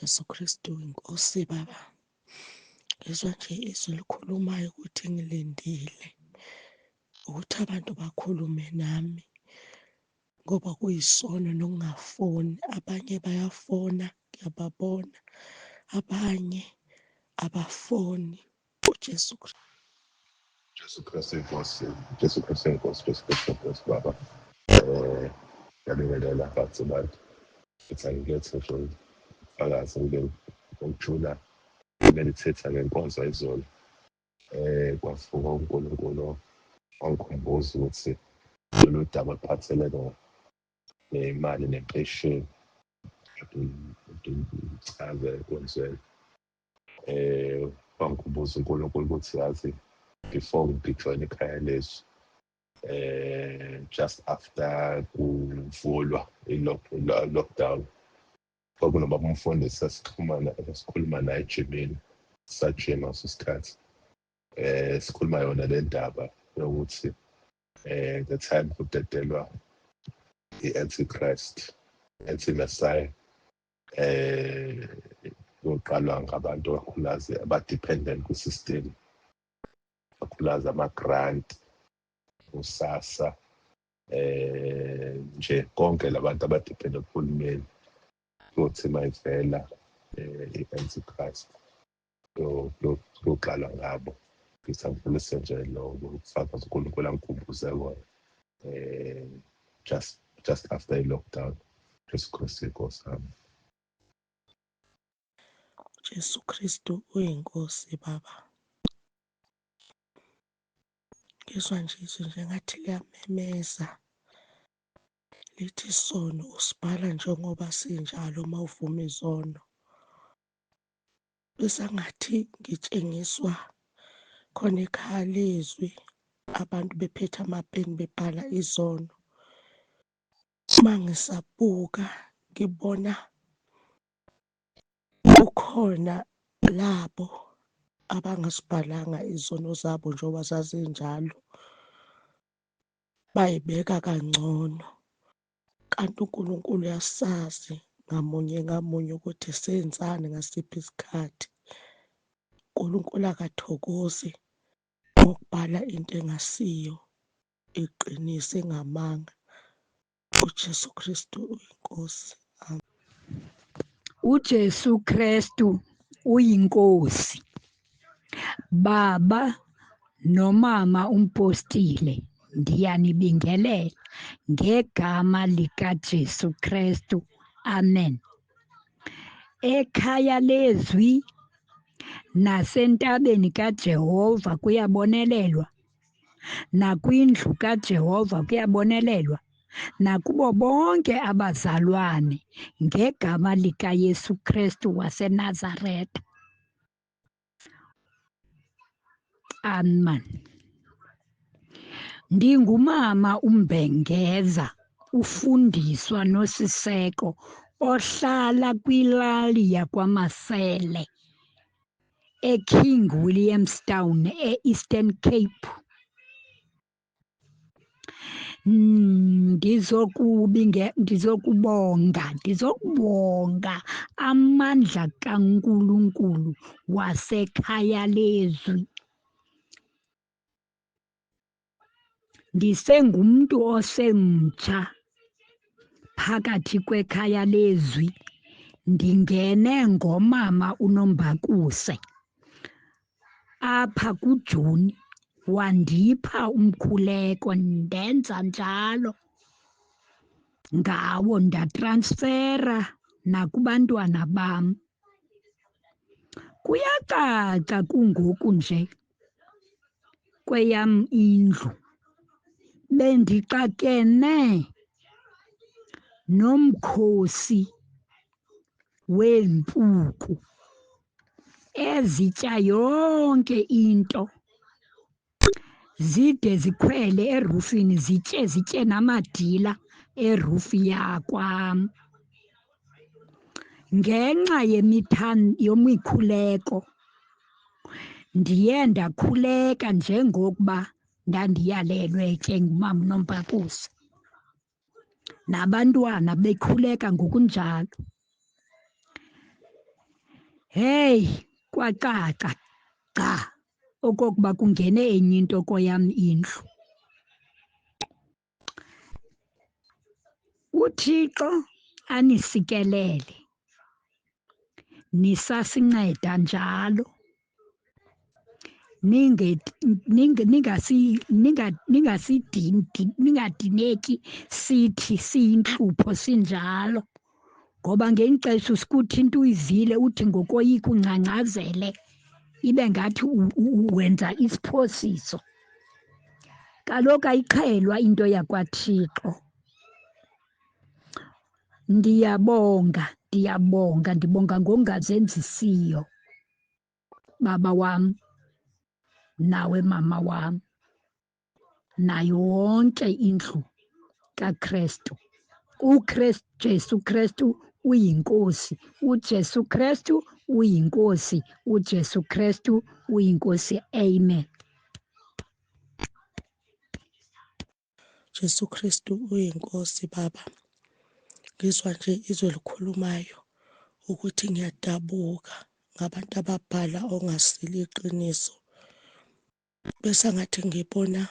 Jesu Kristu inkosi baba. Ngizwa nje izwi likhulumayo ukuthi ngilindile ukuthi abantu bakhulume nami ngoba kuyisono nokungafoni. Abanye bayafona ngiyababona, abanye abafoni. UJesu Kristu. Jesu Kristu inkosi, Jesu Kristu inkosi, Jesu Kristu inkosi baba. Ngiyabingelela bathi bantu. Ngithi angilethe nje ubufakazi ngibe ngokujula meditate ngenkonzo izolo. Kwavuka uNkulunkulu wangikhumbuza ukuthi lolu daba luphathelene nemali nempesheni. Ngichaze enkonzweni. Wangikhumbuza uNkulunkulu ukuthi yazi before ngijoyine ikhaya lethu just after kuvulwa i-lockdown kwakunobaba umfundisi sasixhumana sasikhuluma naye ejimini sajima ngaso sikhathi sikhuluma yona le ndaba yokuthi the time kudedelwa i-antichrist anti-messiah kuyoqalwa ngabantu kakhulukazi aba-dependent kwi-system kakhulukazi ama-grant usasa nje konke labantu abadepende kuhulumeni kuyothi mayivela i-antichrist kuyoqalwa ngabo. Ngisangidlulise nje lokho ubufakazi uNkulunkulu angikhumbuze kona just after i-lockdown. Jesu Kristu inkosi, amen. Jesu Kristu uyinkosi baba. Ngizwa nje izwi nje ngathi liyamemeza lithi isono usibhala njengoba sinjalo uma uvuma izono. Bese ngathi ngitshengiswa khona ekhaya lezwi abantu bephethe amapeni bebhala izono. Uma ngisabuka ngibona kukhona labo abangasibhalanga izono zabo njengoba zazinjalo bayibeka kangcono. Kanti uNkulunkulu uyasazi ngamunye ngamunye ukuthi senzani ngasiphi isikhathi. uNkulunkulu akathokozi ngokubhala into engasiyo iqiniso engamanga. uJesu Kristu uyinkosi. Amen. uJesu Kristu uyinkosi. Baba nomama umpostile, ndiyanibingelela ngegama likaJesu Kristu. Amen. Ekhaya lezwi nasentabeni kaJehova kuyabonelelwa, nakwindlu kaJehova kuyabonelelwa, nakubo bonke abazalwane ngegama likaYesu Kristu waseNazaretha. Amen. Ndingumama uMbengeza, ufundiswa nosiseko ohlala kwilali yakwaMasele eKing Williamstown e-Eastern Cape. Ndizokubonga, ndizokubonga amandla kaNkulunkulu wasekhaya lezwi. Ndisengumntu osemtsha phakathi kwekhaya lezwi, ndingene ngomama uNombakuse apha kuJuni, wandipha umkhuleko ndenza njalo ngawo ndatransfera nakubantwana bam. Kuyacaca kungoku nje kweyam indlu bendixakene nomkhosi weempuku ezitya yonke into, zide zikhwele erufini zitye zitye namadila erufi yakwam. Ngenxa yemikhuleko ndiye ndakhuleka njengokuba ndandiyalelwe ke ngumama uNompakusa, nabantwana bekhuleka ngokunjalo. Hey, kwacaca gca okokuba kungene enye into kweyam indlu. UThixo anisikelele, nisasinceda njalo. Ningadineki sithi siyintlupho sinjalo, ngoba ngelinye ixesha usikuthi into uyivile uthi ngokoyika ungcangcazele ibe ngathi wenza isiphosiso. Kaloku ayiqhelwa into yakwaThixo. Ndiyabonga, ndiyabonga, ndibonga ngongazenzisiyo baba wam nawe mama wam nayo wonke indlu kaKrestu. UKrestu, Jesu Krestu uyiNkosi, uJesu Krestu uyiNkosi, uJesu Krestu uyiNkosi. Amen. Jesu Kristu uyiNkosi Baba. Ngizwa nje izwi elikhulumayo ukuthi ngiyadabuka ngabantu ababhala ongasilo iqiniso. Bese ngathi ngibona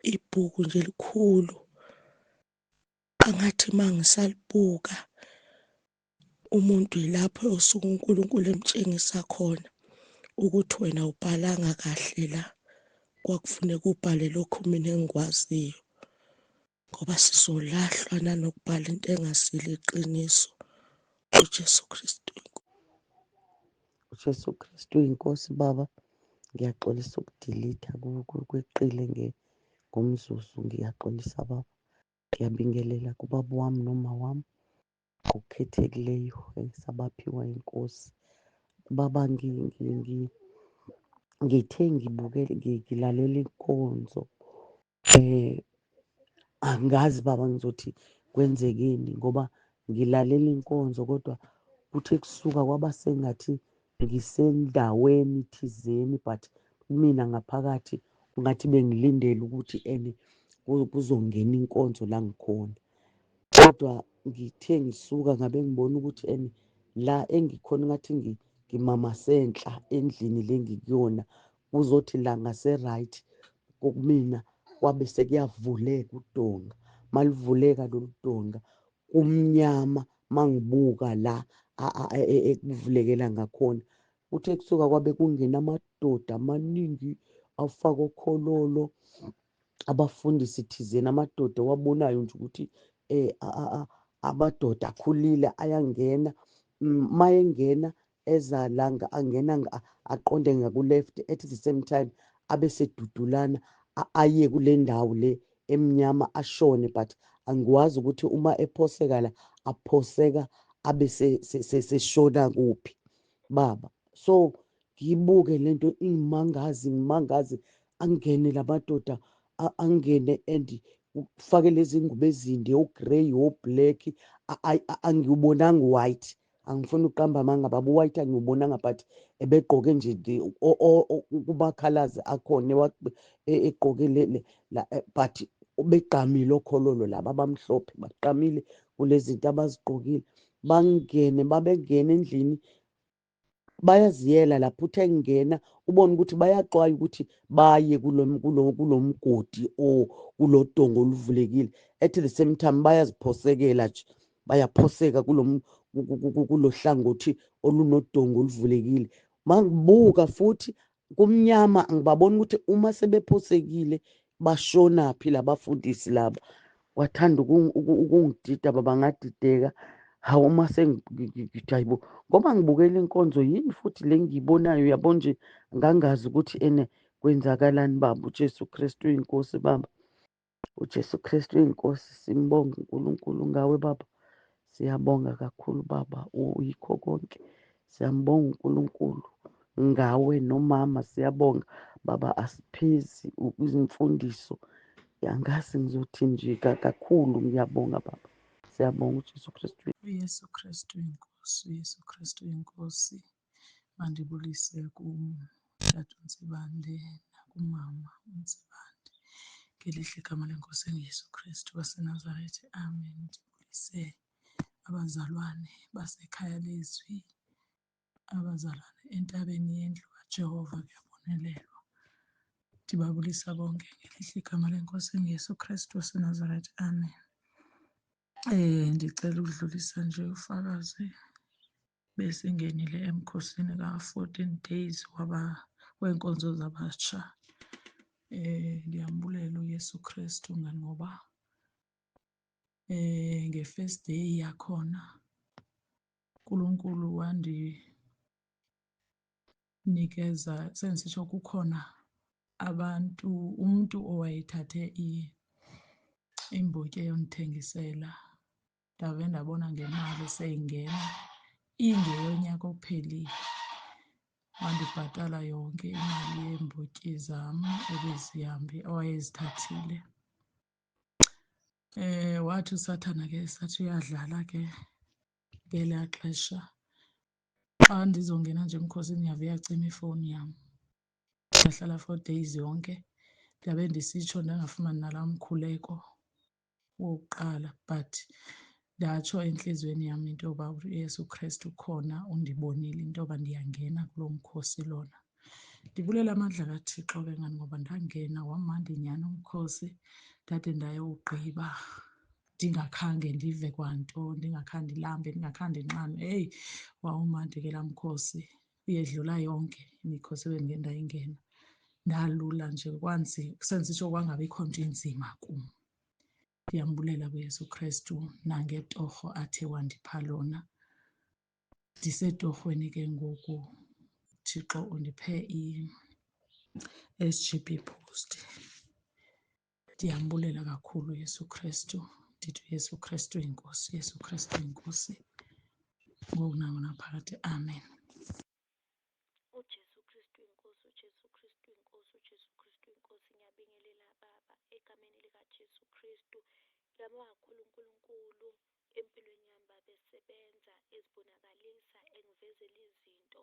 ibhuku nje elikhulu angathi uma ngisalibuka umuntu yilapho osuke uNkulunkulu emtshengisa khona ukuthi wena ubhalanga kahle la kwakufuneka ubhale lokhu mina engikwaziyo ngoba sizolahlwa nanokubhala into engasilo iqiniso. UJesu Kristu. UJesu Kristu inkosi baba. Ngiyaxolisa ukudilitha kweqile ngomzuzu. Ngiyaxolisa baba. Ngiyabingelela kubaba wami noma wami ngokukhethekileyo esabaphiwa inkosi. Baba ngithe ngibukele ngilalela inkonzo angazi baba ngizothi kwenzekeni ngoba ngilalela inkonzo kodwa kuthe kusuka kwaba sengathi ngisendaweni thizeni but kumina ngaphakathi ungathi bengilindele ukuthi ene kuzongena inkonzo la ngikhona. Kodwa ngithe ngisuka ngabe ngibona ukuthi ene la engikhona ngathi ngimamasenhla endlini le ngikuyona kuzothi la ngase-right kumina kwabe sekuyavuleka udonga. Maluvuleka lolu donga kumnyama mangibuka la ekuvulekela ngakhona. Kuthe kusuka kwabe kungena amadoda amaningi afake okhololo abafundisi thizeni amadoda owabonayo nje ukuthi amadoda akhulile ayangena. Mayengena eza la angena aqonde ngaku-left at the same time abe sedudulana aye kule ndawo le emnyama ashone but angikwazi ukuthi uma ephoseka la aphoseka abe seshona kuphi baba. So ngiyibuke lento ingimangazi ngimangazi angene lamadoda angene and ufake lezi ngubo ezinde o-grey o-black angiwubonanga white. Angifuni ukuqamba amanga baba u-white angiwubonanga but ebegqoke nje kuma-colours akhona egqoke but begqamile okhololo laba abamhlophe bagqamile kulezi zinto abazigqokile. Bangene babengena endlini bayaziyela lapho uthe engena ubone ukuthi bayaxwaya ukuthi baye kulo mgodi or kulo dongo oluvulekile. At the same time bayaziphosekela nje bayaphoseka kulo hlangothi olunodongo oluvulekile. Mangibuka futhi kumnyama angibaboni ukuthi uma sebephosekile bashonaphi labafundisi laba. Wathanda ukungidida baba ngadideka. Hawu uma sengithi hayibo ngoba ngibukela inkonzo yini futhi le ngiyibonayo uyabo nje ngangazi ukuthi ene kwenzakalani baba. uJesu Kristu uyinkosi baba. uJesu Kristu uyinkosi simbonge uNkulunkulu ngawe baba. Siyabonga kakhulu baba uyikho konke. Siyambonga uNkulunkulu ngawe nomama siyabonga baba asiphezi izimfundiso. Angazi ngizothi nje kakhulu ngiyabonga baba. Siyabonga uJesu Kristu. uYesu Kristu inkosi, uYesu Kristu inkosi. Mandibulise kutata uNtsibande nakumama uNtsibande ngelihle igama lenkosi enguYesu Kristu waseNazaretha. Amen. Ndibulise abazalwane basekhaya lezwi. Abazalwane entabeni yendlu kaJehova kuyabonelelwa. Ndibabulisa bonke ngelihle igama leNkosi enguYesu Kristu waseNazaretha. Amen. Ndicela ukudlulisa nje ufakazi besingenile emkhosini ka-14 days waba weenkonzo zabatsha. Ndiyambulela uYesu Kristu ngoba nge-first day yakhona uNkulunkulu wandinikeza sendisitsho kukhona abantu umntu owayethathe imbotyi eyondithengisela ndave ndabona ngemali seyingena ingeyonyaka ophelile. Wandibhatala yonke imali yeembotyi zam ebezihambe owayezithathile. Wathi uSathana ke sathi uyadlala ke ngelaa xesha. Xa ndizongena nje emkhosini yave yacima ifowuni yam. Ndahlala 4 days yonke ndabe ndisitsho ndangafumani nalaa mkhuleko wokuqala, but ndatsho entliziyweni yam into yoba uYesu Krestu ukhona undibonile into yoba ndiyangena kulo mkhosi lona. Ndibulela amandla kaThixo ke ngani ngoba ndangena wamandi nyhani umkhosi ndade ndayowugqiba ndingakhange ndive kwanto, ndingakhange ndilambe, ndingakhange ndinxanwe. Heyi, wawumandi ke laa mkhosi, uyedlula yonke imikhosi ebendike ndayingena. Ndalula nje sendisitsho kwangabikho nto inzima kum. Ndiyambulela kuYesu Krestu nangetorho athe wandipha lona. Ndisetorhweni ke ngoku, uThixo undiphe i-S_G_B post. Ndiyambulela kakhulu uYesu Krestu, ndithi uYesu Krestu uyinkosi, uYesu Krestu uyinkosi ngoku nangonaphakade. Amen. UJesu Kristu inkosi, uJesu Kristu inkosi, uJesu Kristu inkosi. Ngiyabingelela baba egameni likaJesu Kristu. Ngiyabonga kakhulu uNkulunkulu empilweni yami baba esebenza ezibonakalisa engivezela izinto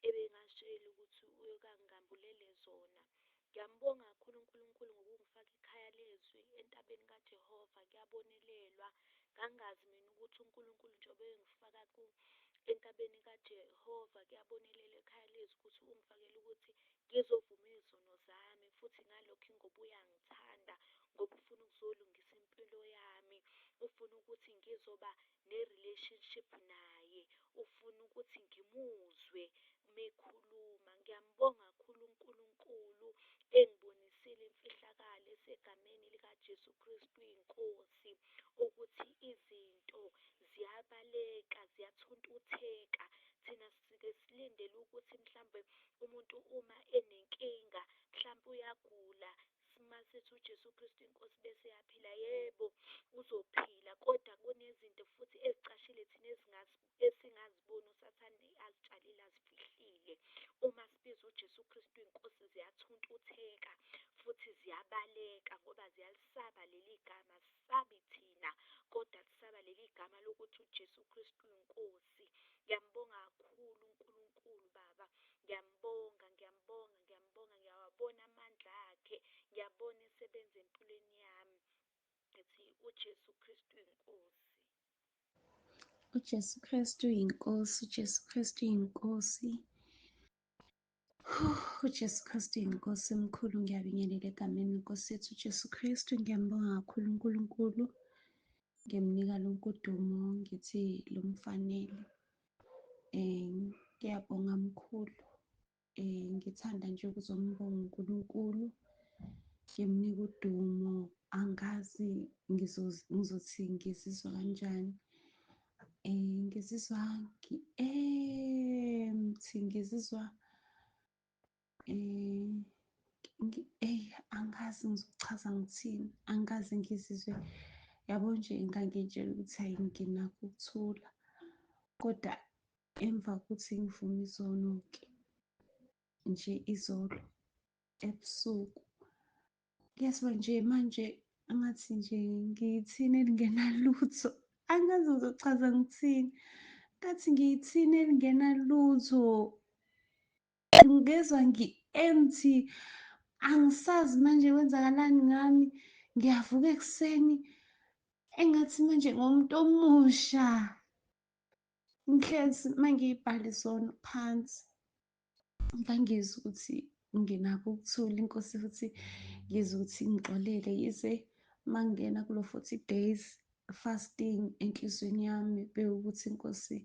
ebengazitsheli ukuthi uyoke angambulele zona. Ngiyambonga kakhulu uNkulunkulu ngokungifaka ikhaya lezwi entabeni kaJehova kuyabonelelwa. Ngangingazi mina ukuthi uNkulunkulu njengoba engifaka entabeni kaJehova kuyabonelela ekhaya lezwi ukuthi ungifakele ukuthi ngizovuma izono zami futhi ngalokho ingoba uyangithanda ngoba ufuna ukuzolungisa impilo yami, ufuna ukuthi ngizoba ne-relationship naye, ufuna ukuthi ngimuzwe mekhuluma. Ngiyambonga kakhulu uNkulunkulu engibonisile imfihlakalo esegameni likaJesu Kristu iNkosi ukuthi izinto ziyabaleka, ziyathuntutheka. Thina sike silindele ukuthi mhlambe umuntu uma enenkinga mhlampe uyagula masithi uJesu Kristu iNkosi bese eyaphila. Yebo, uzophila kodwa kunezinto futhi ezicashile thina esingaziboni uSathane azitshalile azifihlile. Uma sibiza uJesu Kristu iNkosi ziyathuntutheka futhi ziyabaleka ngoba ziyalisaba leli gama. Asisabi thina kodwa sisaba leli gama lokuthi uJesu Kristu iNkosi. Ngiyambonga kakhulu uNkulunkulu Baba, ngiyambonga, ngiyambonga, ngiyambonga, ngiyawabona amandla akhe, ngiyabona esebenza empilweni yami. Ngithi uJesu Kristu iNkosi. UJesu Kristu yinkosi, uJesu Kristu yinkosi. UJesu Kristu yinkosi emkhulu, ngiyabingelela egameni lenkosi yethu uJesu Kristu. Ngiyambonga kakhulu uNkulunkulu, ngimnika lonke udumo, ngithi lumfanele. Ngiyabonga mkhulu. Ngithanda nje ukuzombonga uNkulunkulu, ngimnika udumo. Angazi ngizothi ngizizwa kanjani. Ngizizwa ngi-empty, ngizizwa eyi angazi ngizochaza ngithini, angikaze ngizizwe yabo nje ngangiy'tshela ukuthi hhayi nginakho ukuthula kodwa emva kokuthi ngivume izono-ke nje izolo ebusuku ngiyezwa nje manje angathi nje ngiyithini elingenalutho angazi ngizochaza ngithini ngathi ngiyithini elingenalutho ngezwa ngi-empty angisazi manje kwenzakalani ngami ngiyavuka ekuseni engathi manje ngumuntu omusha. Ngihlezi uma ngiyibhala izono phansi ngangizwa ukuthi nginakho ukuthula inkosi futhi ngizwa ukuthi ngixolele yize uma ngingena kulo 40 days fasting enhliziyweni yami bewukuthi inkosi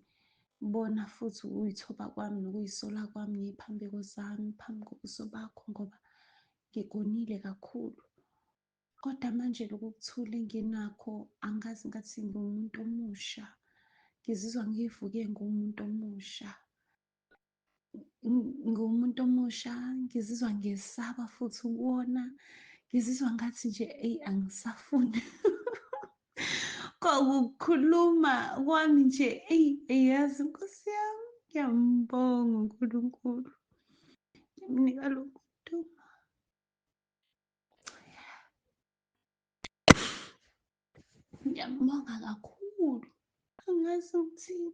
bona futhi ukuyithoba kwami nokuyisola kwami ney'phambeko zami phambi kobuso bakho ngoba ngikonile kakhulu. Kodwa manje lokhu kuthula enginakho angazi ngathi ngiwumuntu omusha. Ngizizwa ngivuke ngiwumuntu omusha. Ngiwumuntu omusha, ngizizwa ngesaba futhi ukuwona. Ngizizwa ngathi nje eyi angisafuni. Kwakukhuluma kwami nje eyi eyazi Nkosi yami ngiyambonga uNkulunkulu. Ngimnika lokhu dumo. Ngiyambonga kakhulu. Angazi ngithini.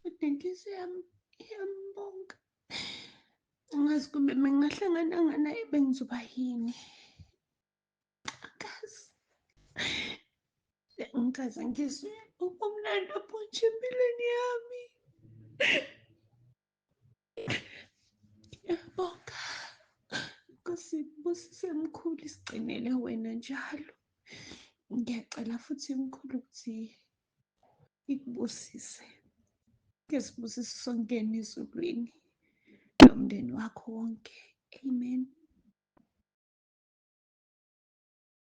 Kodwa inhliziyo yami iyambonga. Angazi kube bengingahlangananga naye bengizoba yini. Angazi. Ngikaze ngizwe ubumnandi obunje empilweni yami. Ngiyabonga. Nkosi busise mkhulu isigcinele wena njalo. Ngiyacela futhi mkhulu ukuthi ikubusise. Ngesibusiso songena ezulwini nomndeni wakho wonke. Amen.